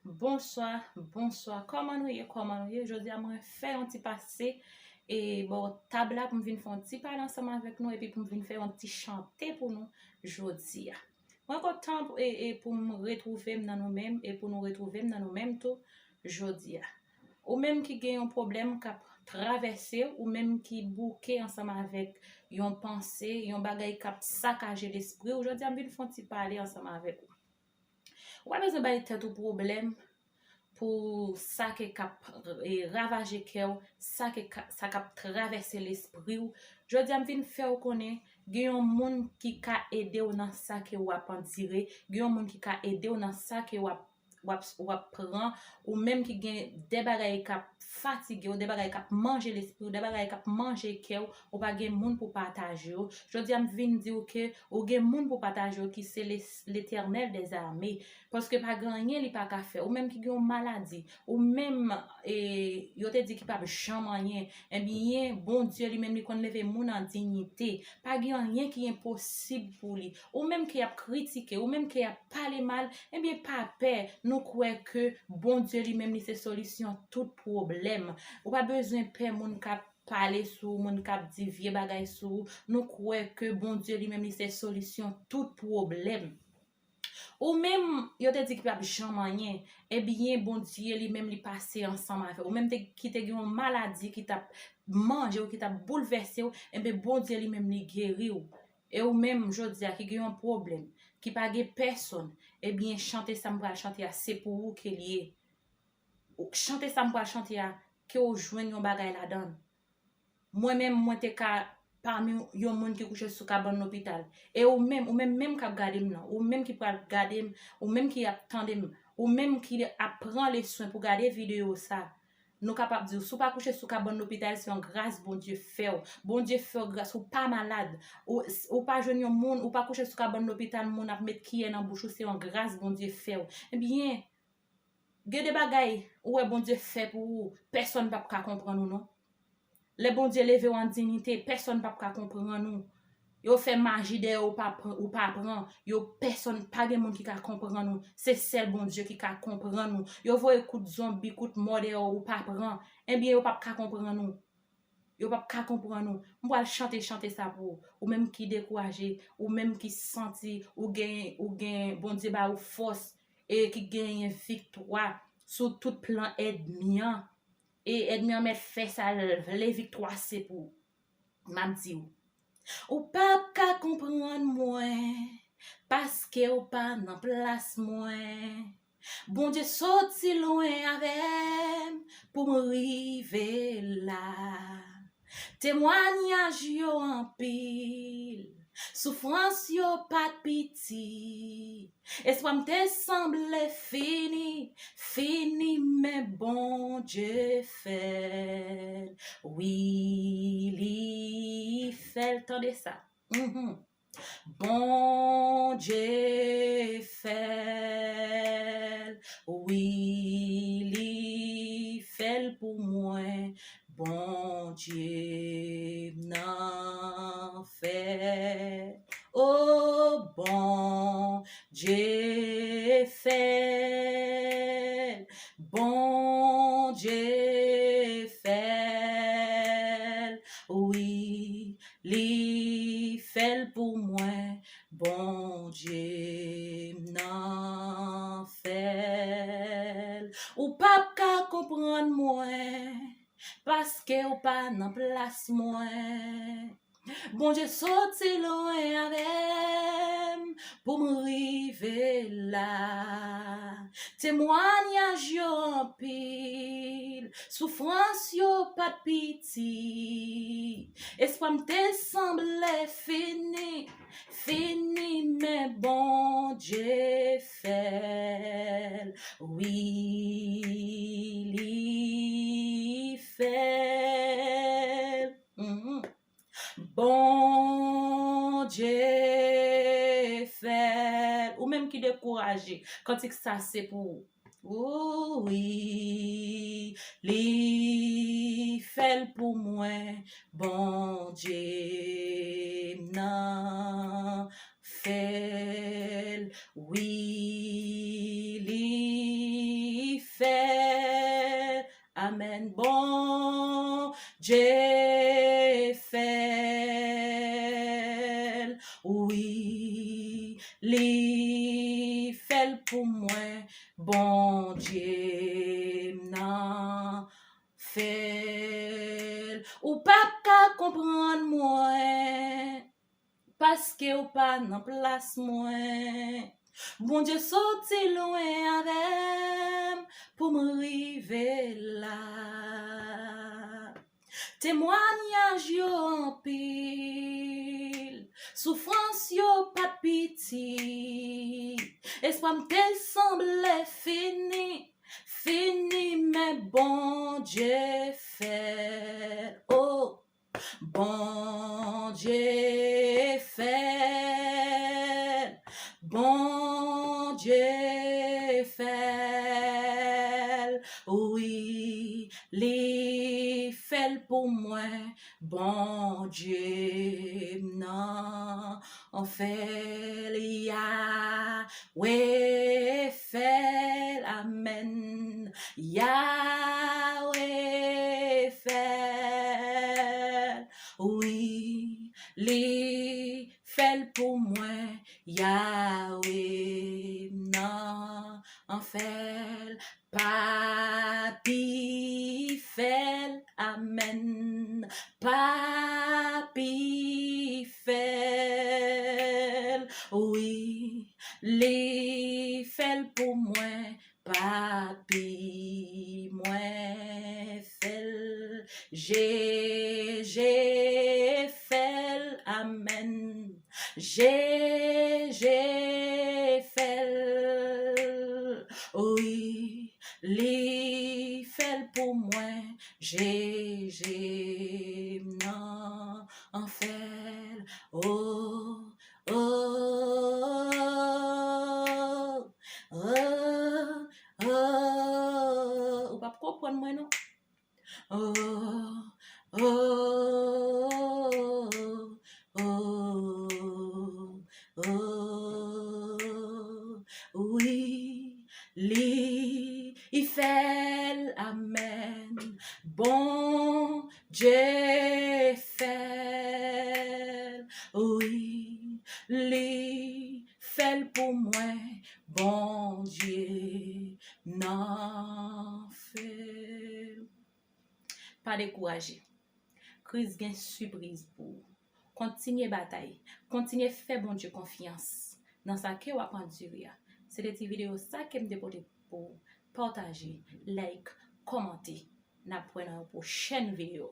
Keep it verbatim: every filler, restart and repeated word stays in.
Bonswa, bonswa. Kòman nou ye? Kòman nou ye? Jodi a mwen fè yon ti pase e bò tab la pou m vin fè yon ti pale ansanm avèk nou epi pou m vin fè yon ti chante pou nou jodi a. Mwen kontan pou, e, e pou m retwouve m nan nou menm e pou nou retwouve m nan nou menm tou jodi a. Ou menm ki gen yon pwoblèm k ap travèse w, ou menm ki bouke ansanm avèk yon panse, yon bagay k ap sakaje lespri w, jodi a m vin fè yon ti pale ansanm avèk ou. Ou pa bezwen bay tèt ou pwoblèm pou sa ke k ap, e, ravaje kè w, sa ke ka, sa k ap travèse lespri w. Jodi a m vin fè w konnen gen yon moun ki ka ede w nan sa ke w ap andire, gen yon moun ki ka ede w nan sa ke w ap, w ap, w ap pran, ou menm ki gen de bagay k ap fatige w, de bagay k ap manje lespri w, de bagay k ap manje kè w, ou pa gen moun pou pataje yo. Jodi a m vin di w ke ou gen moun pou pataje yo ki se Letènèl dèzame. Paske pa gen anyen li pa ka fè. Ou menm ki gen yon maladi, ou menm, e, yo te di ki p ap janm anyen, ebyen, Bondye li menm li konn leve moun an diyite. Pa gen anyen ki enposib pou li. Ou menm ke y ap kritike, ou menm ke y ap pale mal, ebyen, pa pè. Nou kwè ke Bondye li menm li se solisyon tout pwoblèm. Ou pa bezwen pè moun k ap pale sou ou, moun k ap di vye bagay sou ou. Nou kwè ke Bondye li menm li se solisyon tout pwoblèm. Ou menm, yo te di ki p ap janm anyen, ebyen, Bondye li menm li pase ansanm avè w. Ou menm te, ki te gen yon maladi ki t ap manje w, ki t ap boulvèse w, ebyen, Bondye li menm li geri w. E ou menm, jodi a, ki gen yon pwoblèm, ki pa gen pèsonn, ebyen, chante sa m pral chante a, se pou ou ke l ye. Ou, chante sa m pral chante a, ke w jwenn yon bagay ladan l. Mwen menm, mwen te ka pami yon moun ki kouche sou kabann lopital. E ou menm, ou menm, menm k ap gade m nan, ou menm ki pral gade m, ou menm ki ap tande m, ou menm ki ap pran leswen pou gade videyo sa, nou kapab di w, si w pa kouche sou kabann lopital, se yon gras Bondye fè w. Bondye fè w gras, ou pa malad. Ou, ou pa jwenn yon moun, ou pa kouche sou kabann lopital, moun ap met kiyè nan bouch ou, se yon gras Bondye fè w. Ebyen, gen de bagay ou wè Bondye fè pou ou, pèsonn p ap ka konprann ou non. Lè Bondye leve w an diyite, pèsonn p ap ka konprann ou. Yo fè maji dèyè w, ou pa pran, ou pa pran. Yo, pèsonn, pa gen moun ki ka konprann ou. Se sèl Bondye ki ka konprann ou. Yo voye kout zonbi, kout mò dèyè w, ou pa pran. Ebyen, yo p ap ka konprann ou. Yo p ap ka konprann ou. M pral chante chante sa pou ou. Ou menm ki dekouraje, ou menm ki santi ou gen, ou gen, Bondye ba ou fòs e ki genyen viktwa sou tout plan ènmi an. E ènmi an mèt fè sa l vle, viktwa se pou ou. M ap di w, ou p ap ka konprann mwen, paske w pa nan plas mwen. Bondye soti lwen avè m pou m rive la. Temwanyaj yo anpil, soufrans yo pa t piti. Espwa m te sanble fini, fini, men Bondye fè l. Wi, li fè l. Tande sa. Mhm. Bondye fè l, wi, li fè l pou mwen. Bondye m nan fè l, o, Bondye fè l, Bondye fè l, wi, li fè l pou mwen, Bondye m nan fè l. Ou p ap ka konprann mwen, paske w pa nan plas mwen. Bondye soti lwen avè m pou m rive la. Temwanyaj yo anpil, soufrans yo pa t piti. Espwa m te sanble fini, fini, men Bondye fè l. Wi, li fè l. Mhm. Bondye fè l. Ou menm ki dekouraje, kantik sa se pou ou. O wi, li fè l pou mwen. Bondye m nan fè l. Wi, li Amèn. Bondye fè l, wi, li fè l pou mwen. Bondye m nan fè l. Ou p ap ka konprann mwen, paske w pa nan plas mwen. Bondye soti lwen avè m pou m rive la. Temwanyaj yo anpil, soufrans yo pa t piti. Espwa m te sanble fini, fini, men Bondye fè l. Oh! Bondye fè l, Bondye fè l, wi, li fè l pou mwen. Bondye m nan fè l, Yawe fè l, amèn. Yawe fè l, wi, li fè l pou mwen. Yawe m nan fè l, Papi fè l, amèn. Papi fè l, wi, li fè l pou mwen. Papi mwen fè l, Jeje fè l, amèn. Jeje fè l, wi, li fè l pou mwen. Jeje m nan fè l, oh, oh, oh, oh. Ou p ap konprann mwen non. Oh, oh, oh, oh, wi, li fè l, amèn. Bondye fè l, wi, li fè l pou mwen. Bondye nan fè l. Pa dekouraje. Kris gen sipriz pou ou. Kontinye batay. Kontinye fè Bondye konfyans nan sa ke w ap andire a. Se te ti videyo sa ke m te pote pou ou. Pataje, like, kòmante. N ap wè nan yon pwochèn videyo.